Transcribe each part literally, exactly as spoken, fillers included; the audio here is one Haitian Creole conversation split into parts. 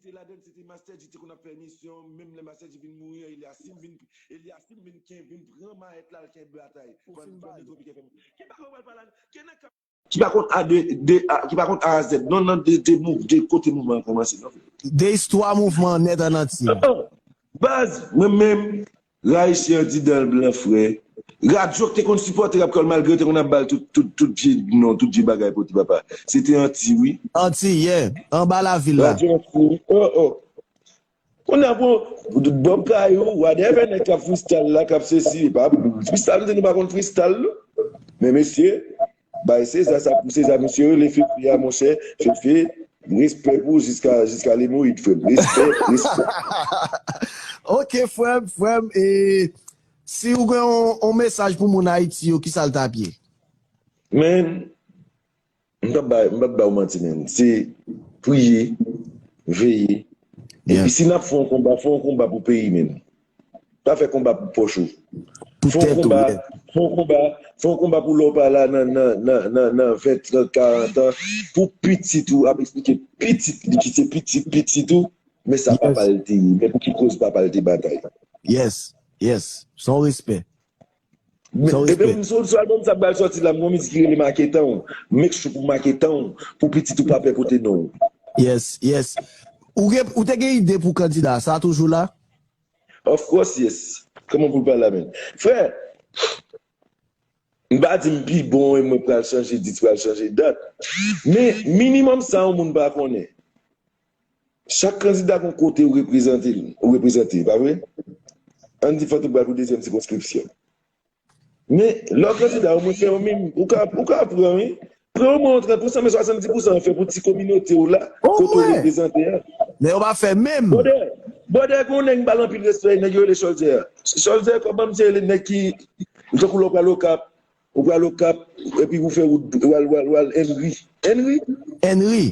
Te ladan, se te Master G te konn ap fè emisyon, menm lè Master G vin mouri an, Eliasim vin, Eliasim vin ken, vin pran mayèt la, al kenbe batay. Pandan Tropik F M. Ki bagay w pral pale la? Ki nèg k ap ki pa konn A de, de, A, ki pa konn A a Z. Non, non, de, de, mouv-, de kote mouvman an kòmanse, non. De istwa mouvman an nèt an antye. Ah, baz, mwen menm, Rayisyen an di dan l blan frè. Radyo k te konn sipòte Rap Kreyòl malgre yo te konn ap ba l tout, tout, tout vye non, tout vye bagay pote papa. Se te Anti, wi. Anti, yeah. Anba lavil la. Radyo Anti, wi. Oh, oh. Kounye a bon, Bob Kayou, whatever, nèg k ap freestyle la, k ap sesi, e pa freestyle, nou pa konn freestyle, non. Men mesye, bay Seza sa pou Seza, mesye, rele Fefe a, monchè, Fefe, respè pou ou jiska, jiska lemoyid, frè m. Respè, respè. Ok, frè m, frè m, e si ou gen yon, yon mesaj pou moun Ayiti yo, ki sa l t ap ye? Men, m p ap ba, m p ap ba ou manti, men. Se priye, veye. Epi si n ap fè yon konba, fè yon konba pou peyi, men. Pa fè konba pou pòch ou. Fè yon konba, fè yon konba, fè yon konba pou lè w pa la nan, nan, nan, nan, nan ven, trant, karant an, pou pitit ou ap eksplike pitit li ki se pitit pitit ou, men sa papa l te ye, men pou ki koz papa l te batay. Yes, yes. Se yon respè. Epi m sou, sou albòm sa k pral sòti la, m gon mizik ki rele Make Tan w. Make sure pou make tan w, pou pitit ou pa pè pote non w. Yes, yes. Ou, gen, ou te gen ide pou kandida, sa toujou la? Of course, yes. Kòman pou l pa la menm? Frè, m pa di m pi bon e mwen pral chanje dit, pral chanje dat. Men, minimòm sa yon moun pa konnen. Chak kandida gon kote ou reprezante, ou reprezante, pa vre? Ann di Fantom pral pou dezyèm sikonskripsyon. Men, lè w kandida, omwen fè yon minimòm, ou ka, ou ka pran, wi. Pran omwen yon trant pousan, men swasanndiz pousan an fè pou ti kominote w la, kote w reprezante a. Men yo pa fè menm. Bòdè, bòdè, gon nèg m ba l anpil respè, nèg yo rele Cholzer. Cholzer, kòman misye rele nèg ki, tankou lè w pral Okap, ou pral Okap, epi ou fè wout, w al, w al, w al Henry. Henry? Henry.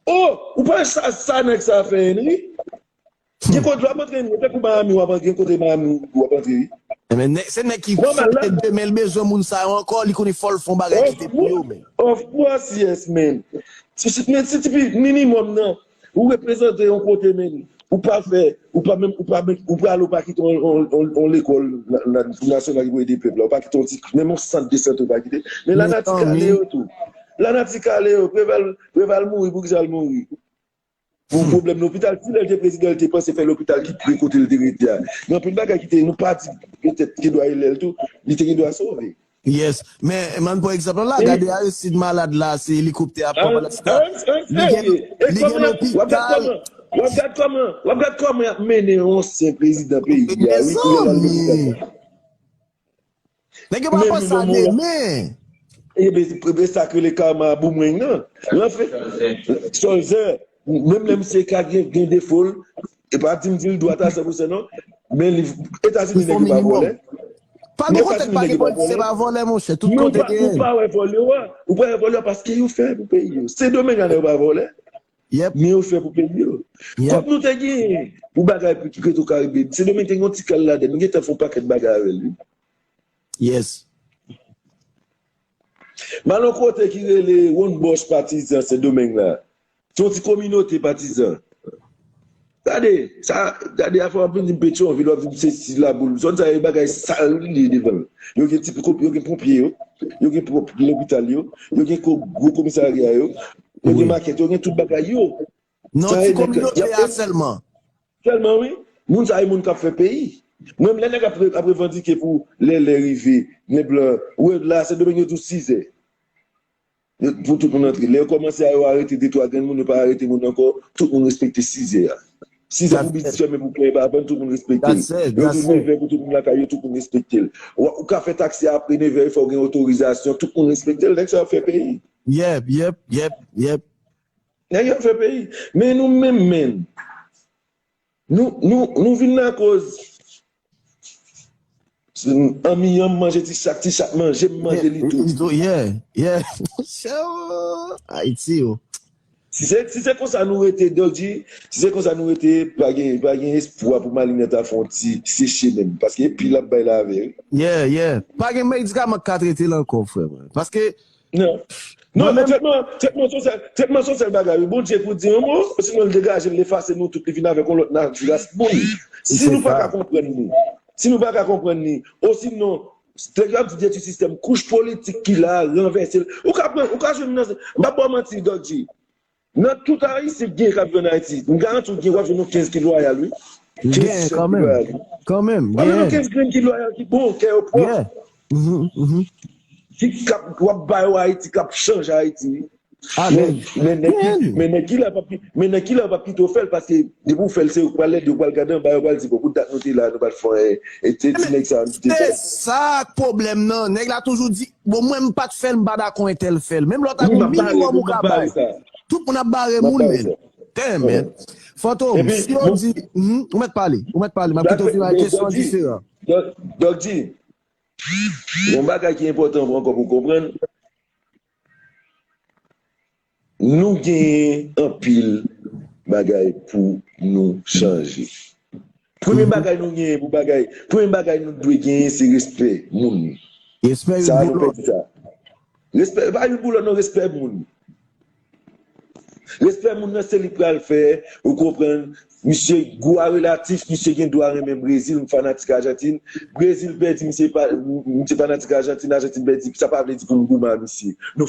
Oh, ou pa sa, sa nèg sa fè Henry? Gen kote w ap antre, nou, tankou Miami, w ap gen kote Miami w ap antre, wi. Men se nèg ki sou pye demen, l bezwen moun sa yo ankò, li konnen fò l fè yon bagay ki te pou yo, men. Of course, yes, men. Men si ti pi minimòm nan, ou reprezante yon kote, men, ou pa fè, ou pa menm, ou pa menm, ou prale, ou pa kite yon, yon, yon, yon lekòl na-, na-, nasyonal ki pou ede pèp la, ou pa kite yon ti, menm yon sant de sante ou pa kite. Men lanati kale yo tou. Lanati kale yo, Preval, Preval mouri, poukisa l mouri? Pou pwoblèm lopital, si lè l te prezidan, l te panse fè lopital ki pre kote l te rete a. Gen anpil bagay ki te, nou pa di petèt ki dwa e lè l tou, li te gen dwa sove. Yes. Men, men pran egzanp la, gade Aristide malad la, se elikoptè a pran l. Li gen, li gen lopital. W ap gad kòman, w ap gad kòman y ap mennen yon ansyen prezidan peyi a, wi, pou y al al lopital. Nèg yo pa panse a demen. Ebyen, e sa k rele karma a boumreng nan. Anfen, Cholzer, menm lè misye ka gen, gen defo l, e pa di m di l dwat a san pou san non, men li, Etazini nèg yo pa vòlè. Pa gen kote k pa gen politisyen pa vòlè, monchè. Tout kote gen. Ou pa wè vòl yo a. Ou pa wè vòl yo a paske yo fè pou peyi yo. Sendomeng la nèg yo pa vòlè. Men yo fè pou peyi yo. Kòb nou te genyen pou bagay pou ki Petro Caribe, Sendomeng te gen yon ti kal ladan l. Nou gentan fè yon pakèt bagay avè l, wi. Yes. M al yon kote ki rele Wonn Bòch Patizan Sendomeng la. Se yon ti kominote patizan. Gade, sa, gade afè w ap vin di m Petyonvil, w ap di m sesi Laboul. Zòn sa yo, e bagay sal li ye devan l. Yo gen ti, yo gen ponpye yo, yo gen pwòp lopital yo, yo gen gwo komisarya yo, yo gen makèt, yo gen tout bagay yo. Nan ti kominote a sèlman. Sèlman, wi. Moun sa yo, moun k ap fè peyi. Mwen, lè nèg ap, ap revandike pou lè, lè rive, nèg blan, ou wè la, Sendomeng yo di w sizè. Pou tout moun antre. Lè yo kòmanse a, yo arete de twa grenn moun, yo pa arete moun ankò, tout moun respekte sizè a. Sizè pou biznis fèmen, pou klè pa vann, tout moun respekte l. Yo di nevè pou tout moun lakay yo, tout moun respekte l. Ou ka fè taksi apre nevè, fò w gen otorizasyon, tout moun respekte l. Nèg sa yo ap fè peyi. Yep, yep, yep, yep. Nèg yo ap fè peyi. Men nou menm, men. Nou, nou, nou vin lakoz. Anmiyan m manje ti chat, ti chat manje m, manje li tou. Yeah, yeah. Ayiti yo. Si se, si se konsa nou rete, Dodji, si se konsa nou rete, pa gen, pa gen espwa pou Malinèt a fè yon ti seche menm. Paske epi l ap bay lavè, wi. Yeah, yeah. Pa gen medikaman k ka trete l ankò, frè mwen. Paske. Non. Non, non, trètman, trètman se yon sèl, trètman se yon sèl bagay. Wi, Bondye pou di yon mo, sinon l degaje l, l efase nou tout, li vin avèk yon lòt nati ras moun. Si nou pa ka konprann li, si nou pa ka konprann li, osinon, nèg yo ap di detwi sistèm, kouch politik ki la a ranvèse l. Ou ka pran, ou ka jwenn nan, m pa ba w manti, Dòk G. Nan tout Ayisyen k gen k ap viv ann Ayiti, m garanti w gen, w ap jwenn yon kenz ki lwayal, wi. Kenz ki lwayal. Kanmenm, kanmenm. W ap jwenn yon kenz grenn ki lwayal, ki bon, kè yo pwòp. Yeah. Mhm, mhm. Ki k ap, w ap ba yo Ayiti, k ap chanje Ayiti, wi. Men, men nèg ki, men nèg ki la p ap, men nèg ki la p ap kite w fè l, paske depi w fè l, se yo k pral ede, yo pral gade anba, yo pral di, bon, pou dat nou te la, nou pa t fè anyen. E se ti nèg sa yo ki te fè l. Se sa k pwoblèm nan. Nèg la toujou di, bon, mwen, m pa t fè l, m pa dakò entèl fè l. Menm lè w ta gen yon minimòm ou ka bay. Tout moun ap bare moun, men. Damn, man. Fantom, si yo di, mhm, ou mèt pale, ou mèt pale, m ap kite w vin bay kesyon diferan. Dòk G, yon bagay ki enpòtan ankò pou w konprann, nou genyen anpil bagay pou nou chanje. Premye bagay nou genyen pou bagay, premye bagay nou dwe genyen, se respè moun. Respè youn pou lòt. Sa a, nou pèdi sa. Respè, pa youn pou lòt, non, respè moun. Respè moun nan, se li k pral fè, ou konprann, misye gou a relatif, misye gen dwa renmen Brezil, m fanatik Ajantin. Brezil pèdi, misye pa, misye fanatik Ajantin, Ajantin pèdi, sa pa vle di pou m goumen a misye. Nou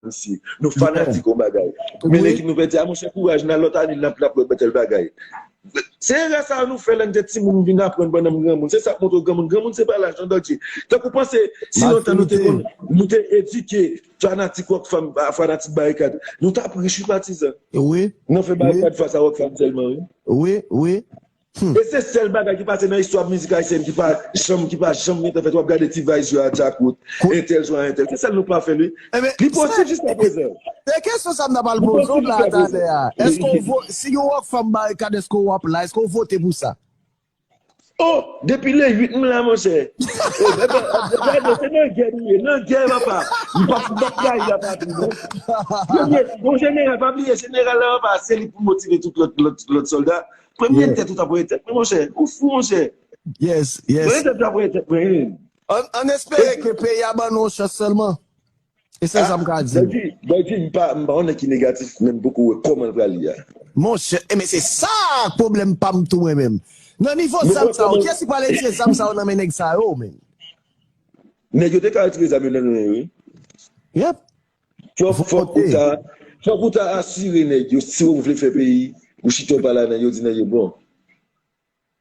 misye. Nou fanatik yon bagay. Men lekip nou pèdi a, monchè, kouraj, nan lòt ane, n ap, n ap wè tèl bagay. Se erè sa a nou fè lè n te timoun, vin aprann pandan m granmoun. Se sa k montre w granmoun. Granmoun se pa laj, non, Dòk G. Tank ou panse, si lontan nou te konn, nou te edike fanatik Rockfam, a, fanatik Barikad, nou t ap rich, wi, patizan. Wi. Nan fè Barikad fas a Rockfam sèlman, wi. Wi, wi. E se sèl bagay ki pase nan istwa mizik ayisyèn ki pa janm, ki pa janm gentan fèt. W ap gade T-Vice jwe a Djakout, entèl jwe a entèl. Se sèl nou pa fè l, wi. Li posib jiskaprezan. Se kesyon sa m ta pral poze w la talè a. Èske w vo-, si yo Rockfam Barikad, èske w ap la? Èske w vote pou sa? Oh, depi le uit m la, monchè. Oh, gade, se nan gè nou ye, nan gè, papa. M p ap, m p ap trayi la patri, non. Premye, bon, jeneral, pa bliye, jeneral la, papa, se li pou motive tout lòt, lòt, lòt sòlda. Premye tèt ou t ap voye tèt mwen, monchè. Ou fou, monchè. Yes, yes. Premye tèt ou t ap voye tèt mwen. Ann, ann espere ke peyi a ban nou yon chans sèlman. E se sa m ka di. Dòk G, Dòk G, m pa, m pa yon nèg ki negatif, men m poko wè kòman l pral ye a. Monchè, e men se sa pwoblèm pa m tou mwen menm. Nan nivo zam sa yo, kiyès ki pral retire zam sa yo nan men nèg sa yo, men? Nèg yo te ka retire zam yo nan men yo, wi. Yep. Fòk, fòk ou ta, fòk ou ta asire nèg yo, si w vle fè peyi, ou chita w pale a nèg yo, di nèg yo, bon,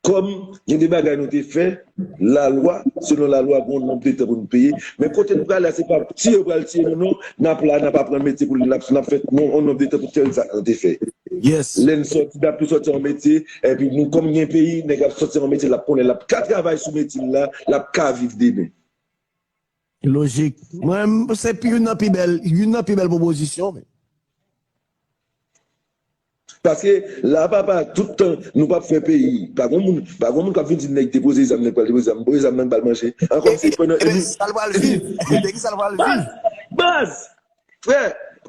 kòm gen de bagay nou te fè, lalwa, selon lalwa, gen yon nonb de tan pou nou peye. Men kote nou prale a, se pa tiye yo pral tiye nou, non. N ap la, n ap aprann metye pou n ap, n ap fè yon, yon nonb de tan pou tèl zak nou te fè. Yes. Lè n sòti, n ap tou sòti yon metye, epi nou, kòm gen peyi, nèg ap sòti yon metye, l ap konnen, l ap ka travay sou metye l la, l ap ka viv demen. Lojik. Mwen, se pi, youn nan pi bèl, youn nan pi bèl pwopozisyon, men. Paske la, papa, tout tan, nou p ap fè peyi. Pa gon moun, pa gon moun k ap vin di nèg depoze zam, nèg pral depoze zam, depoze zam nan, bal manje. Ankò, se pandan. Ebyen, sa l pral viv? De ki sa l pral viv? Baz! Frè,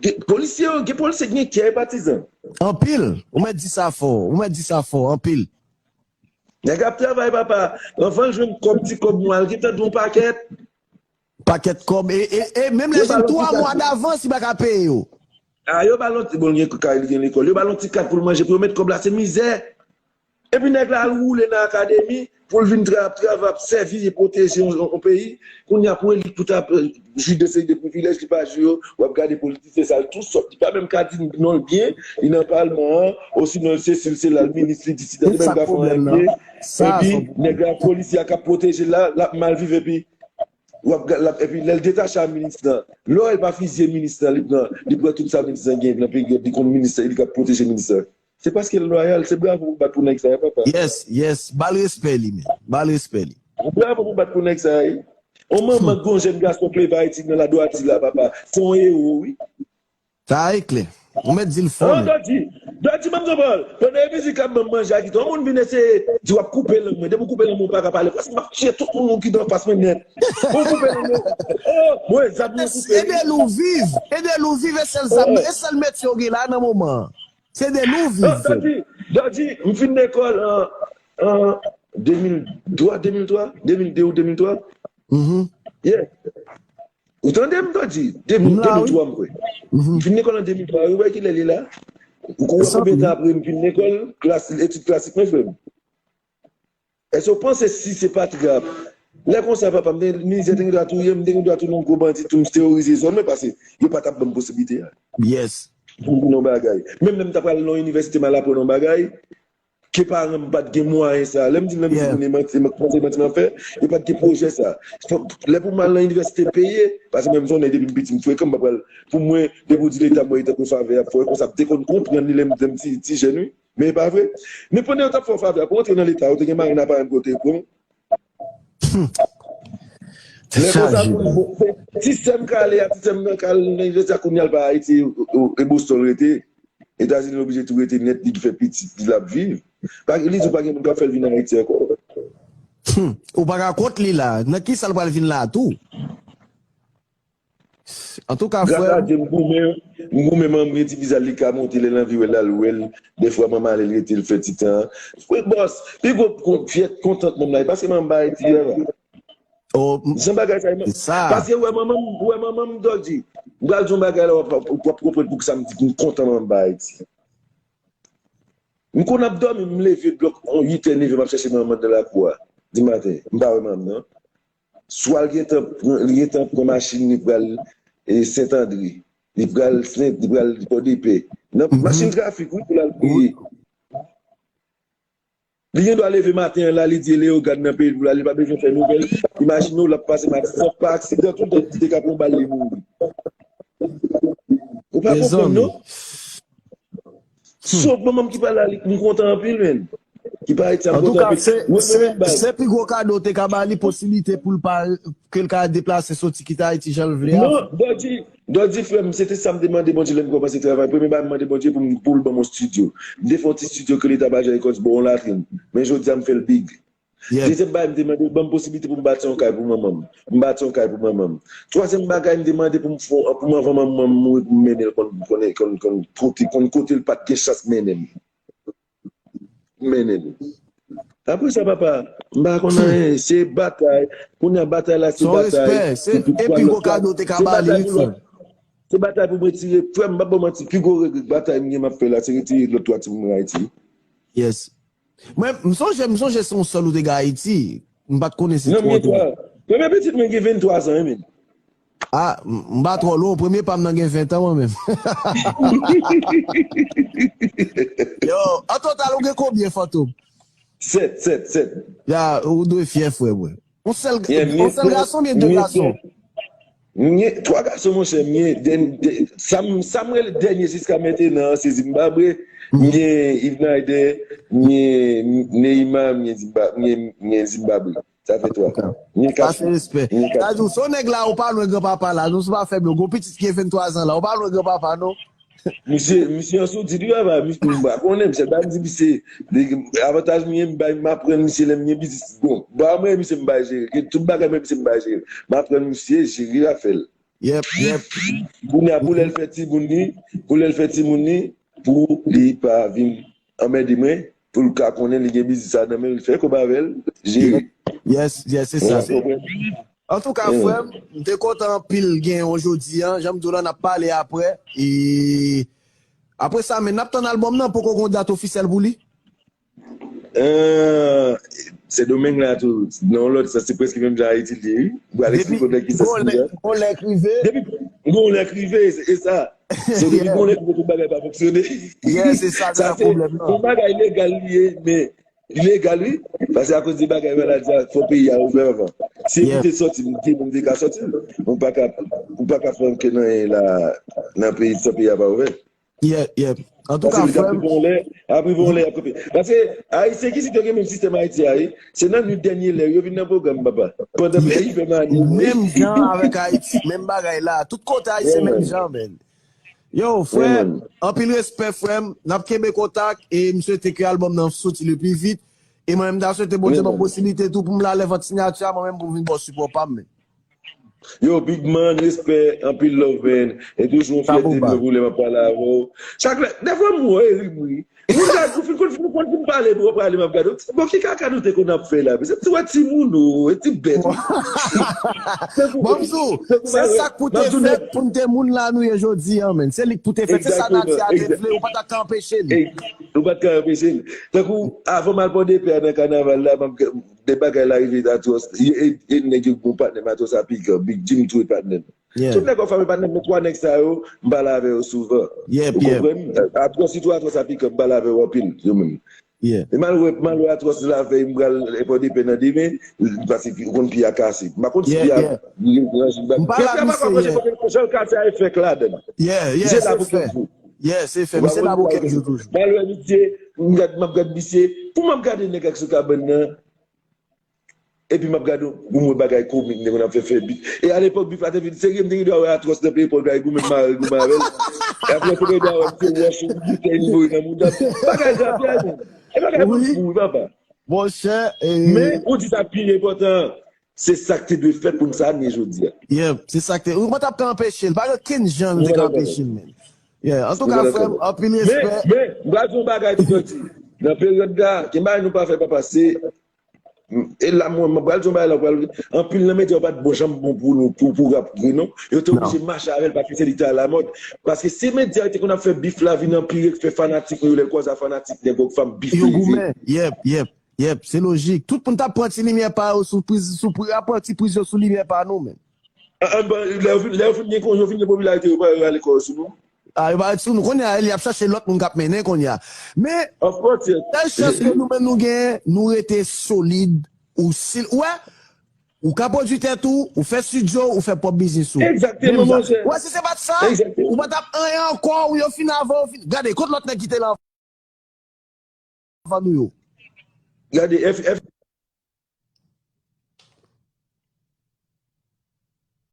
gen polisye yo, gen polisye ki gen kè patizan. Anpil. Ou mèt di sa fò. Ou mèt di sa fò, anpil. Nèg ap travay, papa. Anvan l jwenn kòb, ti kòb mwa, l gentan dwe yon pakèt. Pakèt kòb. E, e, e menm lè l jwenn twa mwa davans, li pa ka peye yo. A, yo ba l yon ti, bon, gen kay, li gen lekòl. Yo ba l yon ti kat pou l manje, pou yo met kòb la, se mizè. Epi nèg la al woule nan akademi, pou l vin tra-, ap travay, ap sèvi e pwoteje yon, yon, yon peyi. Kounye a, pou elit, pou ta, euh, jwi de seri de privilèj, li pa jwi yo, w ap gade politisyen sa, l tou sòt. Li pa menm ka di non l byen, li nan palman an, osinon l sesi, l sela, l minis, li di si tande menm ka fè anyen byen. Epi, nèg la, polisye a k ap pwoteje l la, l ap mal viv, epi w ap ga-, l ap, epi lè l detache a minis lan, lè w wè l pa fizye minis lan, li pran, li pran tout sa minis lan gen nan peryòd, li konn minis lan, e li k ap pwoteje minis lan. Se paske l lwayal, se bravo pou bat pou nèg sa yo, papa. Yes, yes. Ba l respè li, men. Ba l respè li. Bravo pou bat pou nèg sa yo. On manman, gon jèn gason k leve Ayiti nan ladwati la, papa. Se yon ewo, wi. Sa e klè. Ou mèt di l fò, men. Dòk G, Dòk G, ban m di w pawòl. Pandan mizik la, ban m manje a kite. Yon moun vin eseye di w ap koupe lang mwen. Depi w koupe lang mwen, ou pa ka pale. Paske m ap tiye tout moun ki anfas mwen nèt. Ou koupe lang mwen. Oh, mwen, zam mwen koupe. Ede l ou viv. Ede l ou viv, e sèl zam, e sèl metye w gen la nan moman an. Se de nou viv. Dòk G, Dòk G, m fin lekòl an, an de mil twa, de mil twa, de mil de ou de mil twa. Yeah. Ou tande m, Dodji? De mil, de mil twa, m kwè. M fin lekòl an de mil twa, wi, wè kilè li la. Ou konn konbyen tan apre m fin lekòl, klas, etid klasik mwen, frè m? Èske w panse si se pa t rap? Lè konsa, papa, m te, mizè te gen dwa touye m, m te gen dwa tounen yon gwo bandi tou, m terorize zòn mwen, paske yo pa t ap ban m posiblite a. Yes. Pou m vin yon bagay. Menm lè m ta pral nan yon inivèsite, m al aprann yon bagay, ke paran m pa t gen mwayen sa. Lè m di, lè m di, yeah, moun, e manti, m panse manti m ap fè, yo pa t gen pwojè sa. Lè pou m al nan inivèsite peye, paske mwen, m se yon nèg depi m piti, m frekan, m pa pral, pou mwen, depi w di Leta, m wè li tankou favè y ap fè, konsa, m te konn konprann li lè m, lè m ti, ti jèn, wi. Men e pa vre. Men pandan yo t ap fè w favè a, pou w antre nan Leta, ou te gen marenn a parenn kote pou. Lè konsa, ti sè m k ale a, ti sè m nan k al nan inivèsite a, kounye a l pa Ayiti, e Boston l rete. Etazini, l oblije tou rete nèt, li fè pitit, li l ap viv. Pa, li di w pa gen moun k ap fè l vin Ayiti ankò. Ou pa ka kont li la. Nan kisa l pral vin la tou? Antouka, frè m. Gras a Dye, m goumen, m goumen, manman m gen ti bizal, li ka monte, lè l anvi wè l, l al wè l. Dèfwa, manman ale, l rete, l fè ti tan. Wi, bòs, pi gwo kon-, fyète, kontantman m la, e paske manman m pa Ayiti a la. Oh, m-, jan bagay sa ye, man. Paske wè manman m, wè manman m, Dodji. M pral di yon bagay la, w ap, w ap konprann poukisa m di m kontan manman m pa Ayiti. M konn ap dòmi, m leve blòk, on uit è, neve, m ap chèche manman m nan lakou a. Dimaten, m pa wè manman m, non. Swa l gentan pran, li gentan pran machin, li pral, e, Sentandre. Li pral Sent, li pral Pòdepè. Nan machin trafik, wi, pou l al priye. Li gen dwa leve maten an la, li di Leyogàn nan peyi l pou l ale, li pa bezwen fè nouvèl. Imajine w, l ap pase Matisan, pa aksidan, tout tan li te ka pran bal, li mouri. Ou pa konprann, non? Sof manman m ki pa la, li, m kontan anpil, menn. Ki pa Ayiti a, m kontan anpil. Antouka, se, se, se pi gwo kado w te ka ba li, posiblite pou l pa, ke l ka deplase soti kite Ayiti jan l vle a. Non, Dodji, Dodji, frè m, se te sa m te mande Bondye lè m kòmanse travay. Premye bagay m mande Bondye pou m, pou l ban m yon estidyo. M te fè yon ti estidyo ke Leta Bajan Records, bon, yon latrin. Men jodi a, m fè l big. Dezyèm bagay, m te mande l ban m posiblite pou m bati yon kay pou manman m. M bati yon kay pou manman m. Twazyèm bagay, m te mande pou m fè, pou m, anvan manman m mouri, pou m mennen l konn, konn, konn, konn kote, konn kote l pa t gen chans mennen m. M mennen l. Apre sa, papa, m pa konn anyen. Se batay. Kounye a, batay la, se batay. Se yon respè. Se, e pi gwo kado w te ka ba li, wi, frè m. Se batay pou m retire. Frè m, m p ap ba w manti. Pi gwo regrè batay m gen m ap fè la, se retire lòt twa timoun Ayiti. Yes. Mwen, m sonje, m sonje se yon sèl ou te gen Ayiti. M pa t konnen se twa ou te gen. Premye pitit mwen gen venntwa zan, wi, menn. Ah, m, m pa twò lwen, premye pa m nan gen ven tan, mwen menm. Yo, an total, ou gen konbyen, Fantom? Sèt, sèt, sèt. Ya, ou dwe fyè, frè mwen. Yon sèl, yon sèl gason oubyen de gason? M gen twa gason, monchè. M gen dèn-, dè-, sa m, sa m rele dènye jiska mentenan an, se Zimbabwe. M gen Yves Nader, m gen Neymar, m gen Zimba-, m gen, m gen Zimbabwe. Sa fè twa. M gen kat. Sa se respè. M gen kat. Sa di w, se yon nèg la, ou pa lwen granpapa la, non, se pa fè blo. Gon pitit ki gen venntwa zan la, ou pa lwen granpapa, non. Misye, misye an sou di li, papa, misye, m pa konnen, misye, ba m di misye, avantaj m gen, m bay, m aprann misye lè m gen biznis. Bon, ba mwen, misye, m bay jere. Gen tout bagay mwen, misye, m bay jere. M aprann misye jere afè l. Yep, yep. Kounye a, pou lè l fè timoun li, pou lè l fè timoun li, pou li pa vin anmède mwen, pou l ka konnen li gen biznis sa nan men l, fè kòb avè l, jere. Yes, yes, se sa. Antouka, frè m, m te kontan anpil genyen w jodi a. Jan m di w la, n ap pale apre. E apre sa, men n ap tann albòm nan, poko gon dat ofisyèl pou li? Eh, Sendomeng la tou, nan yon lòt sans, se prèske menm jan Ayiti l ye, wi. M pral eksplike w nan ki sans li ye. Gon lè k rive. Depi gon lè k rive, e sa. So, depi gon lè k rive, tout bagay pa fonksyone. Yeah, se sa ki nan pwoblèm nan. Yon bagay legal li ye, men li legal, wi. Paske akoz de bagay maladi a, fò peyi a ouvè anvan. Si m te sòti, m te, m te ka sòti. Ou pa ka, ou pa ka fè ankenn anyen la, nan peyi, san peyi a pa ouvè. Yeah, yeah. Antouka, frè m. Apre, bon, lè, apre, bon, lè, y ap kanpe. Paske Ayisyen ki site gen menm sistèm Ayiti a, wi. Se nan nwit dènye lè, yo vin nan pwogram, papa. Pandan peyi fè mani. Menm jan avèk Ayiti, menm bagay la. Tout kote Ayisyen menm jan, menn. Yo, frè, anpil respè, frè m. N ap kenbe kontak e m swete ke albòm nan soti le pli vit. E mwen menm, m ta swete Bondye ban m posiblite tou pou m la lèv ant sinyati a, mwen menm pou m vin ba w sipò pa m, menn. Yo, Big Man, respè, anpil love, man. E toujou yon fyète pou mwen pou lè m ap pale avè w. Chak lè, dèfwa m wè, e ri m ri. Moun sa, ou fin konn, fin konn fin pale, pou w prale, m ap gade w. Bon, ki kaka nou te konn ap fè la? Se ti wè timoun ou, e ti bèt ou. Bon, m di w, se sa k pou te fèt pou n te moun la nou ye jodi a, man. Se li k pou te fèt. Se sa Nadia te vle, ou pa t ap ka anpeche l. Ou pa t ka anpeche l. Tankou, avan m al Pòdepè a nan kanaval la, m ap de bagay la rive Atwòs. E, e, e nèg yo gon patnè m Atwòs a Pick Up, Big Jim tou e patnè m. Tout nèg yo fame patnè m, men twa nèg sa yo, m pale avè yo souvan. Ou konprann? Atwòs sitou Atwòs a Pick Up, m pale avè yo anpil, yo menm. E m al wè, m al wè Atwòs la vèy, m pral Pòdepè nan demen, paske ou konn pye a kase. M pa konn si pye a ranje m pa. Pye a pa ka ranje, paske jan l kase a e fèk ladan l. Misye la pou kèk jou. Misye la pou kèk jou toujou. M al wè misye, m gad, m ap gad misye, pou m ap gade nèg ak sou kabann nan. Epi m ap gade yon mwen bagay komik, nèg yo ap fè fè bif. E alepòk bif la te vin serye, m te gen dwa wè Atwòs nan peyi pòl kay goumen mare goumen avè l. E apre m te gen dwa wè m te wòch yon boutèy li voye nan mouda m. Bagay grapyay, men. E bagay pou fou, wi, papa. Monchè, e. Men, ou di sa pi enpòtan an, se sa k te dwe fèt pou n sa n ye jodi a. Yep, se sa k te. Ou pa t ap ka anpeche l. Pa gen okenn jan nou te ka anpeche l, men. Yeah, antouka, frè m, anpil respè. Men, men, m pral di yon bagay tou, Dòti. Nan peryòd la, gen bagay nou pa fè, papa, se E la, mwen, mwen pral di yon bagay la, pral, anpil nan medya yo pa t bon, janm bon pou nou, pou, pou rap vre, non. Yo te oblije mache avè l, paske se li ki te alamòd. Paske se medya yo te konn ap fè bif la vin anpire, k fè fanatik nou yo, lè l kwaze a fanatik nèg yo, k fè bif yo rive. Yep, yep, yep, se lojik. Tout moun t ap pran ti limyè pa yo sou priz, sou pri, ap pran ti priz yo sou limyè pa nou, men. Lè yo fin, lè yo fin gen konj, yo fin gen popilarite, yo pa rale kò yo sou nou. A, yo pa ret sou nou. Kounye a, li ap chache lòt moun k ap mennen kounye a. Men, sèl chans ke nou menm nou genyen, nou rete solid. Ou si, ou wè, ou ka pwodui tèt ou, ou fè estidyo, ou fè pwòp biznis ou. Egzakteman, monchè. Ou wè, si se pa t sa, ou pa t ap anyen ankò, ou yo fin avè w, fin, gade, kot lòt nèg ki te la anvan nou yo? Gade, F, F,